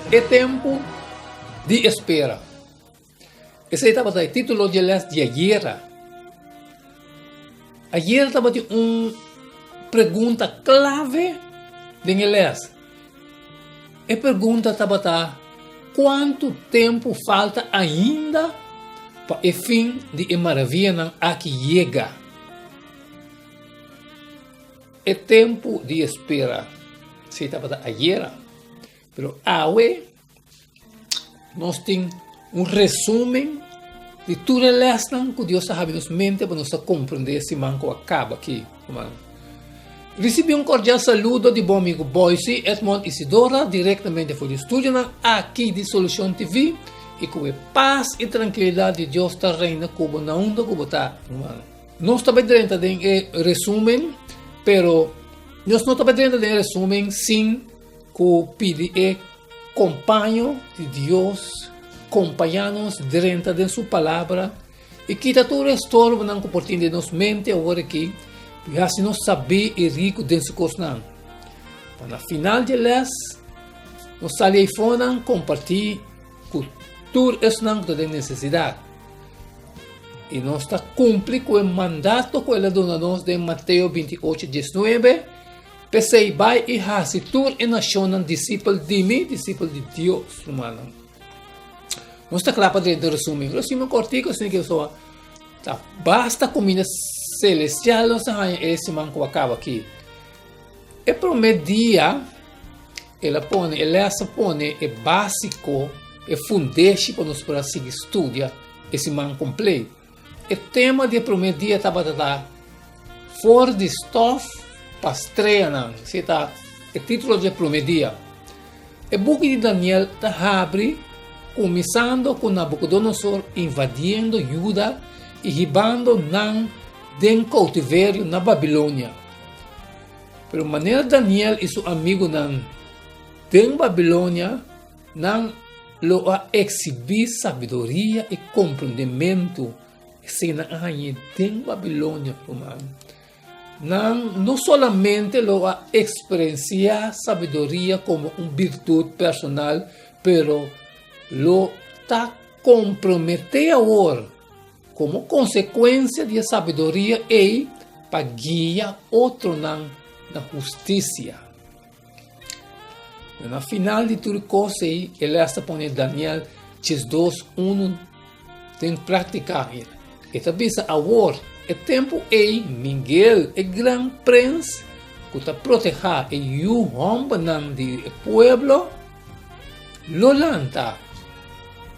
E tempu di espera. Esei tabata e título di e les di ayera. Ayera tabatin un pregunta klave den e les. E pregunta tabata, Kuantu tempu falta ainda pa e fin di e maravianan aki yega? E tempu di espera, esei tabata ayera. Pero awe nos tin un resumen di tur e lesnan ku Dios a habi nos mente pa nos a komprendé e siman ku a kaba aki, ruman. Risibí un kordial saludo di bo amigu Boysie Edmond Isidora direktamente for di studionan aki di Solucion TV i ku e pas i trankilidat di Dios ta reina ku bo na unda ku bo ta, ruman. Nos ta bai drenta den e resumen, pero nos no ta bai drenta den e resumen sin ku pidi e kompaño di Dios kompañá nos drenta den su Palabra i kita tur e estorbonan ku por tin den nos mente awor aki i hasi nos sabí i riku den su kosnan. Pa na final di e lès nos sali eifonan kompartí ku tur esnan ku ta den nesesidat. I nos ta kumpli ku e mandato ku el a duna nos den Mateo 28, 19, P'esei bai i hasi tur e nashonnan disipel di mi, disipel di Dios, rumannan. Nos ta kla pa drenta resumen. Resumen kortiku asina ke so ta basta kuminda selestial nos a haña e siman ku a kaba aki. E promé dia el a pone, e lès a pone e básiko, e fundeshi pa nos por a sigui studia e siman kompleto. E tema di e promé dia tabata ta For di Stof pa Streanan. Esei ta e título di e promé dia. E buki di Daniel ta habri kuminsando ku Nabukodonosor invadiendo Juda i hibando nan den koutiverio na Babilonia. Pero manera Daniel i su amigunan den Babilonia, Nan lo a eksibí sabiduria i komprendementu esei nan a hañ'é den Babilonia, ruman. Nan no solamente lo a eksperensiá sabiduria komo un birtut personal, pero lo ta komprometé awor komo konsekuensia di e sabiduria ei pa guia otronan na hustisia. Na final di tur kos ei, el a pone Daniel 12, 1 den práktika. E ta bisa awor, e tempu ei, Miguel, e gran prens ku ta protehá e yu hòmbernan di e pueblo, lo lanta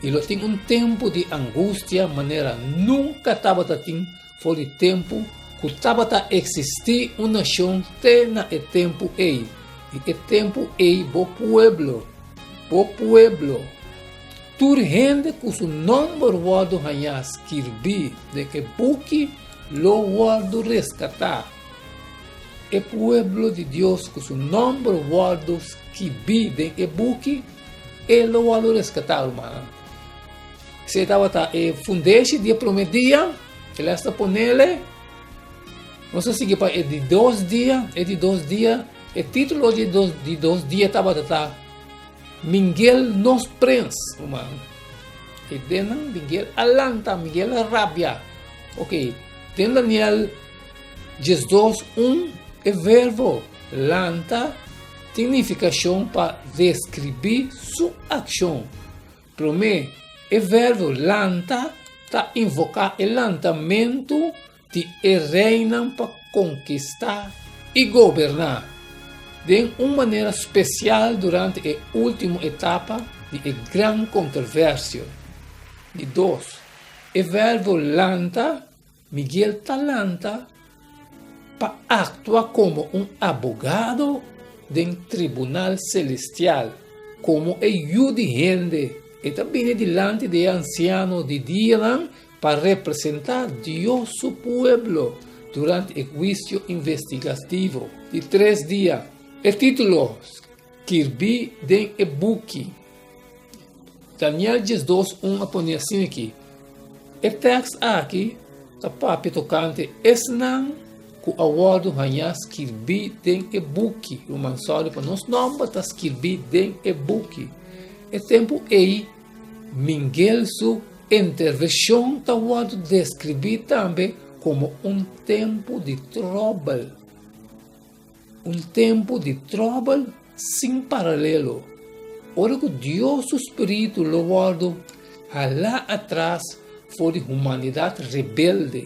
i lo tin un tempu di angustia manera nunka tabata tin For di tempu ku tabata eksistí un nashon te na e tempu ei, i e tempu ei bo pueblo, bo pueblo, tur hende ku su nòmber wòrdu hañá skirbí den e buki lo wòrdu reskatá. E pueblo di Dios ku su nòmber wòrdu skibí den e buki, e lo wòrdu reskatá, rumannan. Esei tabata e fundeshi di e promé dia. El a sta ponele. Nos a sigui pa e di dos dia. E di dos dia, e título di dos, di dos dia tabata ta Miguel nos prens, ruman. E denan Miguel a lanta, Miguel a rabia. Ok, den Daniel 12, 1, e verbo lanta tin nifikashon pa deskribí su akshon. Promé, e verbo lanta ta invoká e lantamentu di e reinan pa konkistá i goberná den un manera spesial durante e último etapa di e gran kontroversio. Di dos, e verbo lanta Miguel ta lanta pa aktua komo un abogado den tribunal selestial. Komo e Yu di hende, e ta bini dilanti di e ansiano di dianan pa representá Dios su pueblo durante e huisio investigativo di tres dia. E título skirbí den e buki Daniel 12, 1 a pone asin'aki, E tèks aki ta papia tokante esnan ku a wòrdu hañá skirbí den e buki. Ruman, sòru pa nos nòmber ta skirbí den e buki. E tempu ei, Mingel su intervenshon ta wòrdu deskribí tambe komo un tempu di tròbel. Un tempu di tròbel sin paralelo, ora ku Dios su spiritu lo wòrdu halá atras for di humanidat rebelde.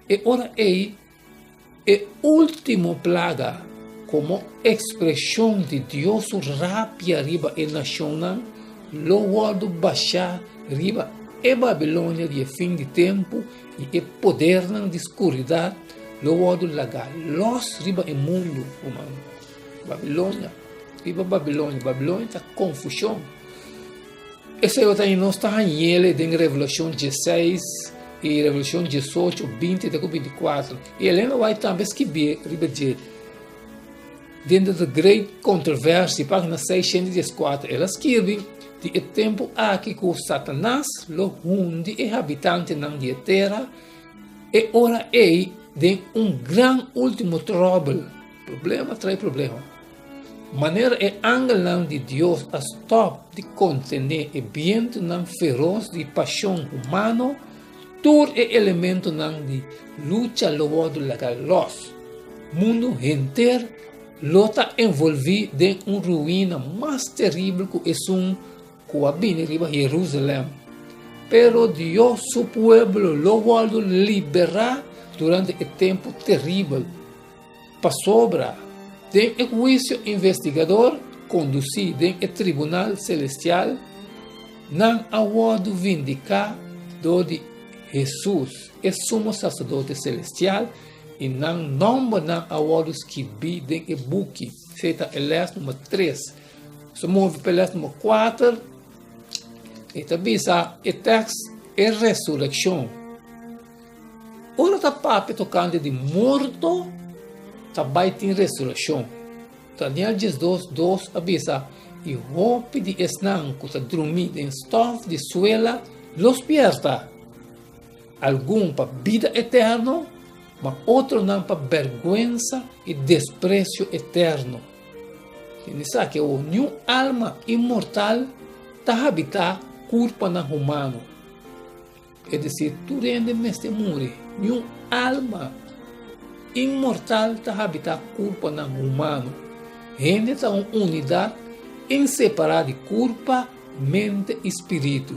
E ora ei, e último plaga komo ekspreshon di Dios su rabia riba e nashonnan lo wòrdu bashá riba e Babilonia di e fin di tempu i e podernan di skuridat lo wòrdu lagá lòs riba e mundu humano. Babilonia, riba Babilonia, Babilonia ta konfushon. Esei lo ta i nos ta hañ'el den Revelashon dieseis i Revelashon diesocho, binti te ku bintikuater. I Elena White tambe skibié riba dje. Den The Great Controversy, página 614, el a skirbi di e tempu aki ku Satanas lo hundi e habitantenan di e tera e ora ei den un gran último tròbel. Problema trae problema. Manera e angelnan di Dios a stòp di kontené e bientunan feros di pashon humano, tur e elementonan di lucha lo wòrdu laga lòs. Mundu henter lo ta envolví den un ruina mas teribel ku esun ku a bini riba Herusalèm. Pero Dios su pueblo lo wòrdu liberá durante e tempu teribel. Pasobra, den e huisio investigador kondusí den e tribunal selestial, nan a wòrdu vindiká dor di Hesus, e Sumo Saserdote selestial, i nan nòmbernan a wòrdu skibí den e buki. Esei ta e lès number tres. Nos ta move pa e lès number kuater. E ta bisa e tèks E Resurekshon. Ora ta papia tokante di morto, ta bai tin resurekshon. Daniel diesdos, dos a bisa, I hopi di esnan ku ta drumí den stòf di suela lo spièrta, algun pa bida eterno, ma otronan pa bèrgwensa i despresio eterno. Tende sa ke awor niun alma inmortal ta habitá kurpanan humano. Es desir, tur hende mester muri. Niun alma inmortal ta habitá kurpanan humano. Hende ta un unidat insepará di kurpa, mente i spiritu.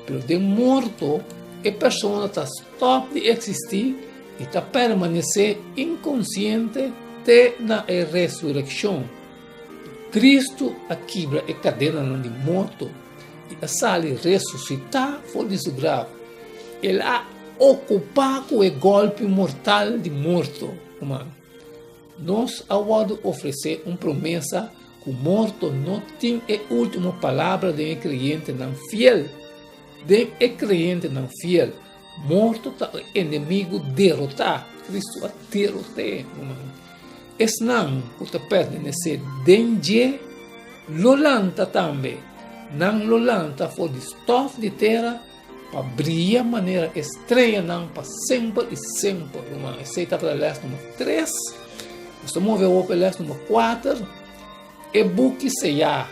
Pero den morto, e persona ta stòp di eksistí i ta permanesé inkonsiente te na e resurekshon. Kristu a kibra e kadenanan di morto. I a sali resusitá for di su graf. El a okupá ku e gòlpi mortal di morto. Ruman, nos a wòrdu ofresé un promesa ku morto no tin e último palabra den e kreyentenan fiel. Den e kreyentenan fiel, morto ta e enemigu derotá. Kristu a derot'é, ruman. Esnan ku ta pertenesé den dje lo lanta tambe. Nan lo lanta for di stòf di tera pa bria manera e streanan pa semper i semper. Ruman, esei tabata lès number tres. Nos ta move awor pa e lès number kuater, e buki seyá.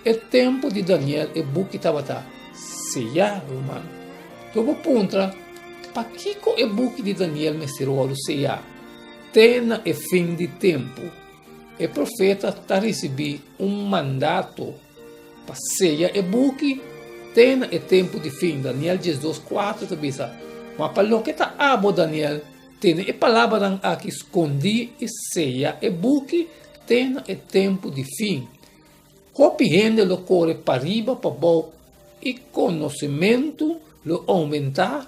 E tempu di Daniel e buki tabata seyá, ruman. Lo bo puntra, Pakiko e buki di Daniel mester wòrdu seyá te na e fin di tempu? E profeta ta risibí un mandato pa seya e buki te na e tempu di fin. Daniel diesdos kuater ta bisa, Ma pa loke ta abo, Daniel, tene e palabranan aki skondí i seya e buki te na e tempu di fin. Hopi hende lo kore pariba pabou i konosementu lo oumentá.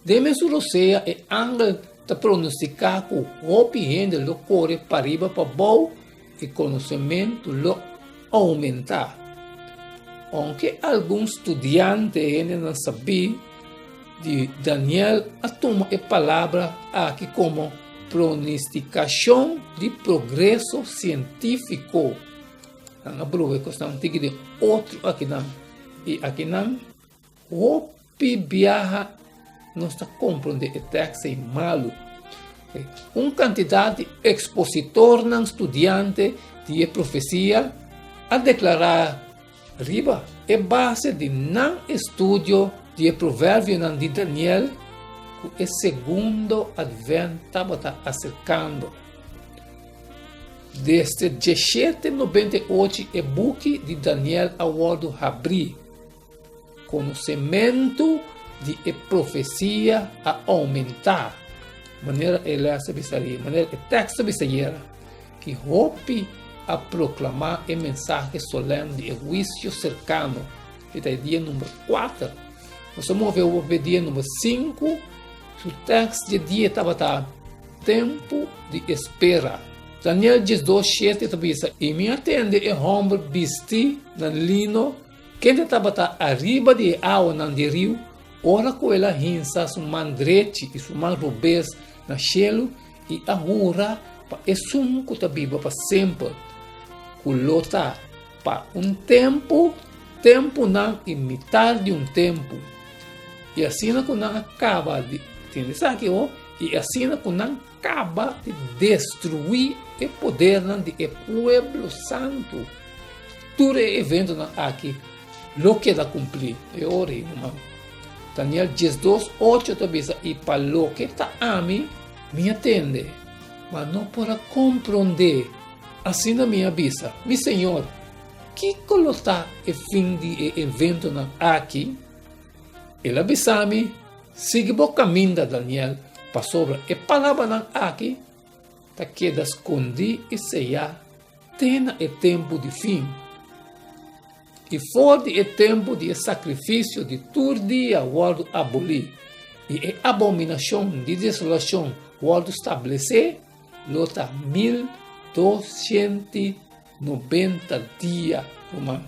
Den mesun rosea e angel ta pronostiká ku hopi hende lo kore pariba pabou i konosementu lo oumentá. Ounke algun studiante hendenan sabí di Daniel a tuma e palabra aki komo pronostikashon di progreso sientífiko, Nan a bruha e kosnan tiki den otro akinan. I akinan hopi biaha nos ta komprondé e tèks ei malu. Un kantidat di ekspositornan studiante di e profesia a deklará riba e base di nan estudio di e proverbionan di Daniel ku e segundo Advent tabata aserkando. Desde 1798 e buki di Daniel a wòrdu habrí. Konosementu di e profesia a oumentá, manera e lès a bisa ayer, manera e teksto a bisa ayera, ki hopi a proklamá e mensahe solèm di e huisio serkano. E ta e dia number kuater. Nos a move awor pa e dia number sinku. Su tekst di e dia tabata Tempu di Espera. Daniel diesdos shete ta bisa, I mi a tende e hòmber bistí na lino Kende tabata ariba di e awanan di riu ora ku el a hinsa su man drechi i su man robes na shelu i a hura pa esun ku ta biba pa semper, ku lo ta pa un tempu, tempunan i mitar di un tempu. I asina ku nan a kaba di tende esaki ho, i asina ku nan kaba di destruí e podernan di e pueblo santu. Tur e eventonan aki lo keda kumplí. E ora ei, ruman. Daniel 12, 8 ta bisa, I pa loke ta ami, mi a tende, ma no por a komprondé. Asina mi a bisa, Mi Señor, kiko lo ta e fin di e eventonan aki? El a bisa mi, Sigui bo kaminda, Daniel, pasobra e palabranan aki ta keda skondí i seyá te na e tempu di fin. I for di e tempu di e sakrifisio di tur dia wòrdu abolí i e abominashon di desolashon wòrdu stablesé, lo ta 1290 dia, ruman.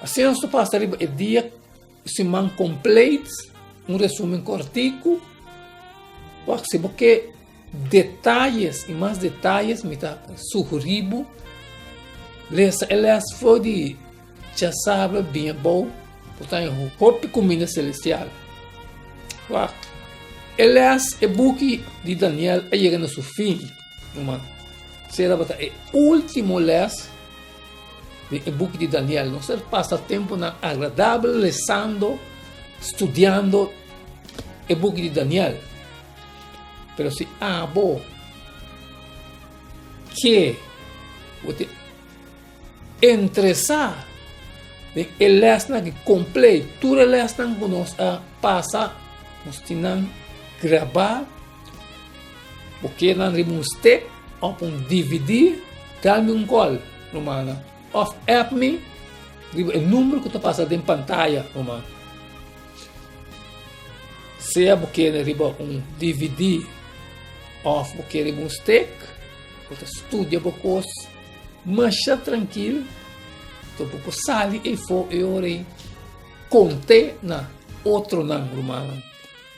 Asina nos ta pasa riba e dia siman kompleet, un resumen kòrtiku. Wak, si bo ke detayes i mas detayes, mi ta sugerí bo lesa e lès for di djasabra bin abou, bo ta haña hopi kuminda selestial. Wak, e lès, e buki di Daniel a yega na su fin, ruman. Esei tabata e último lès. Den e buki di Daniel nos ta pasa tempunan agradabel lesando, studiando e buki di Daniel. Pero si abo ke bo te interesá den e lèsnan aki kompleto, tur e lèsnan ku nos a pasa, nos tin nan grabá. Bo kier nan riba un stick of un DVD, dal mi un call, rumannan. Of app mi riba e number ku ta pasa den pantaya, ruman. Sea bo kier riba un DVD of bo kier riba un stick, bo ta studia bo kos masha trankil, to bo por sali efo e ora ei konte na otronan, rumannan.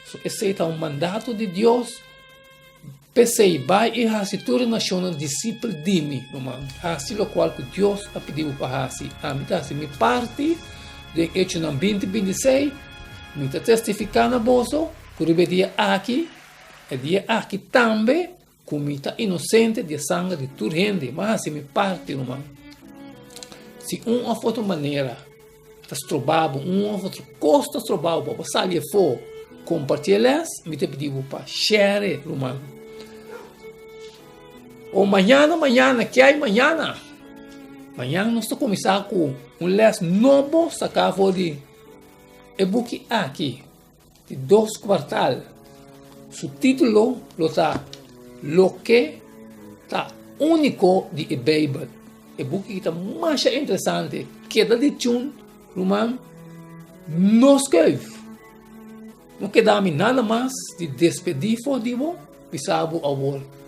So esei ta un mandato di Dios. P'esei, bai i hasi tur e nashonnan disipel di mi, ruman. Hasi lokual ku Dios a pidi bo pa hasi. Ami ta hasi mi parti den Echonan 20, 26. Mi ta testifiká na boso ku riba e dia aki, e dia aki tambe, ku mi ta inosente di e sanger di tur hende. Mi a hasi mi parti, ruman. Si un òf otro manera ta stroba bo, un òf otro kos ta stroba bo pa bo sali afó kompartí e lès, mi ta pidi bo pa share, ruman. O mañana, mañana, ke hay mañana? Mañana nos ta kuminsá ku un lès nobo saká for di e buki aki. Di dos kwartal. Su título lo ta Loke Ta Úniko di e Beibel. E buki aki ta masha interesante. Keda di tune, ruman. No skuif. No keda mi nada mas di despedí for di bo, bisa bo awor.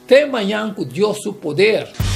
Te mañan ku Dios su poder.